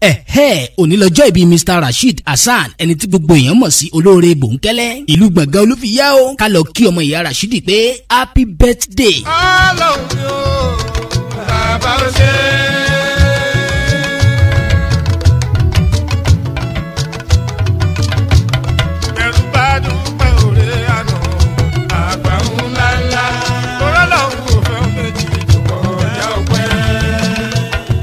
Ẹ̀hẹ́, òní lọ́jọ́ ìbí Mr. Rasheed Hasan, ẹni tí gbogbo èèyàn mọ̀ sí olóore bòńkẹ́lẹ́ ìlú Gbọ̀ngán Olúfìyá o. Ká lọ kí ọmọ ìyá Rasheed pé happy birthday. Ọlọ́run mi ò bàbá ó ṣe. Ẹrú bá dúpẹ́ òré àná, àgbà ńlá ńlá, kọ́rọ́ lọ́hùn kò fẹ́ méjì tó kọjá ọpẹ́.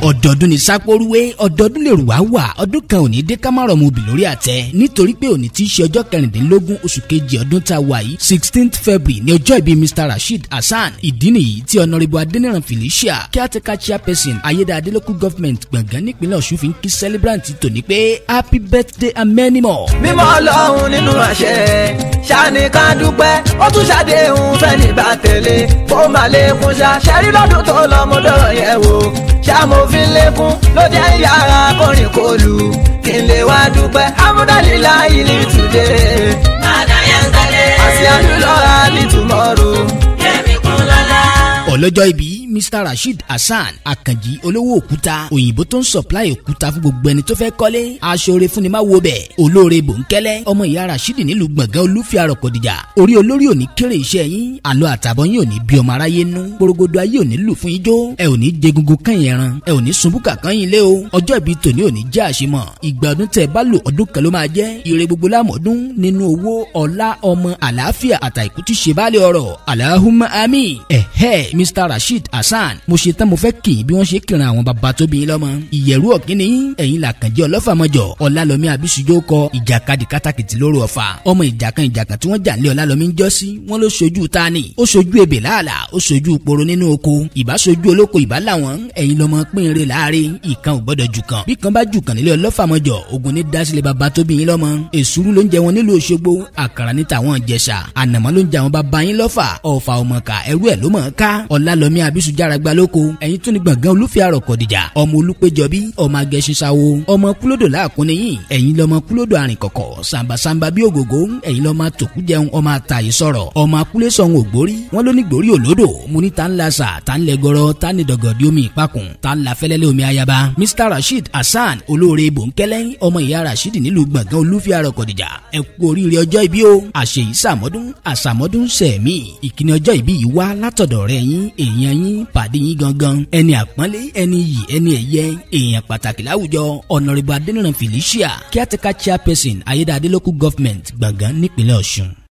Ọdọọdún ní sápóruwé, ọdọọdún lè rù wá wà, ọdún kan ò ní dé ká má rọmọ obì lórí àtẹ, nítorí pé òní tí í ṣe ọjọ́ 16 oṣù kejì ọdún tá a wà yìí, 16th February ní ọjọ́ ìbí Mr. Rasheed Hasan. Ìdí nìyí tí Honourable Adeniran Felicia, caretaker chairperson Ayédáadé local government Gbọ̀ngán nípínlẹ̀ Ọ̀ṣun fi ń kí celebrant tòní pé happy birthday and many more. Mímọ́ Ọlọ́run nínú àṣẹ ṣáni ká dúpẹ́, ó tún ṣàdéhùn fẹ́ni bá tẹ̀lé kó má lékún ṣá ṣẹ́rí lọ́dún tó lọ́mọdọ́rọ̀ yẹn wò ṣàmófin lékún ló jẹ́ yàrá kọrin kọlù kí n lè wá dúpẹ́ amúdálílà ilé today àti àdúlọ́ra ní tomorrow. Ọlọ́jọ́ ìbí Mr. Rasheed Hasan Àkànjí, olówó òkúta òyìnbó tó ń supply òkúta fún gbogbo ẹni tó fẹ́ kọ́lé, aṣọre fúnni má wo bẹ̀, olóore bòńkẹ́lẹ́, ọmọ ìyá Rasheed nílùú Gbọ̀ngán Olúfìá Rọ̀kọ̀dìjà. Orí olórí òní kéré iṣẹ́ yín, àlọ́ àtàbọ̀ yín òní bí ọmọ aráyé nú, gbòrògbòdò ayé òní lù fún ijó, ẹ òní jẹgungun kẹ́yìn ẹran, ẹ òní sunbúkà kẹ́yìn lé o. Ọjọ́ ìbí tòní òní jẹ́ àṣemọ̀, ìgbà ọdún tẹ́ bá lò ọdún kan ló máa jẹ́, ire gbogbo lámọ̀ọ́dún nínú owó, ọlá, ọmọ, àlàáfíà àtàìkú tí ṣe báàlẹ̀ ọ̀rọ̀. Allahumma àmín. Ẹ̀hẹ́, Mr. Rasheed Hasan, mo ṣe tán, mo fẹ́ kì í bí wọ́n ṣe kìran àwọn bàbá tó bí yín lọ́mọ. Ìyẹ̀rú ọ̀kíní ẹ̀yin làkànjẹ́ ọlọ́fàmọ́jọ ọ̀làlọ́mí abisujó kọ ìjàkadì kátàkìtì lóru ọ̀fà, ọmọ ìjàkan ìjàkan tí wọ́n jà lé ọ̀làlọ́mí ń jọ́ sí, wọ́n ló ṣojú tani, ó ṣojú ebè láàlà, ó ṣojú poro nínú oko, ìbá ṣojú olóko ìbá làwọn, ẹ̀yin lọ́mọ pínre láàrin, ìkan ò gbọ́dọ̀ jù kan, bí kan bá jù kan nílé ọlọ́fàmọ́jọ ogun ní dásílẹ̀ bàbá tó bí yín lọ́mọ. Èsúrú ló ń jẹ wọn nílùú Òṣogbo, àkàrà ní tàwọn Ìjẹ̀ṣà, ànàmọ́ ló ń jẹ àwọn bàbá yín lọ́fà, ọ̀fà ọmọkà ẹrú ẹ̀ ló mọ̀ ká. Ọ̀làlọ́mí abisujára gba lóko, ẹ̀yin tún ní Gbọ̀ngán Olúfìá Rọ̀kọ̀dìjà, ọmọ Olúpéjọbí, ọmọ agẹṣinṣawo, ọmọ kúlódò láàkúnni yìí, ẹ̀yin lọ́mọ kúlódò àrìnkọ̀kọ̀ sàǹbàsàǹbà bí ògògó, ẹ̀yin lọ́mọ tòkú jẹun, ọmọ àtàyè sọ̀rọ̀, ọmọ akúlẹ̀sọ̀hún ògbórí, wọn ló ní gbórí òlódò, mo ní ta ń la sà, ta ń lẹ gọrọ, ta ní dọ̀gọ̀dì omi ìpakùn, ta ń la fẹ́lẹ́lẹ́ omi ayaba. Mr. Rasheed Hasan, olóore bòńkẹ́lẹ́, ọmọ ìyá Rasheed nílùú Gbọ̀ngán Olúfìá Rọ̀kọ̀dìjà, ẹ kú oríire ọjọ́ ìbí o. Àṣeyìí sàmọ́dún àsàmọ́dún sẹ̀mí. Ìkíni ọjọ́ ìbí yìí wá látọ̀dọ̀ rẹ̀ yín, èèyàn yín, pàdé yín gangan, ẹni àpọ́nlé, ẹni yìí, ẹni ẹ̀yẹ, èèyàn pàtàkì láwùjọ, Honourable Adeniran Felicia, caretaker chairperson Ayédáadé local government Gbọ̀ngán nípínlẹ̀ Ọ̀ṣun.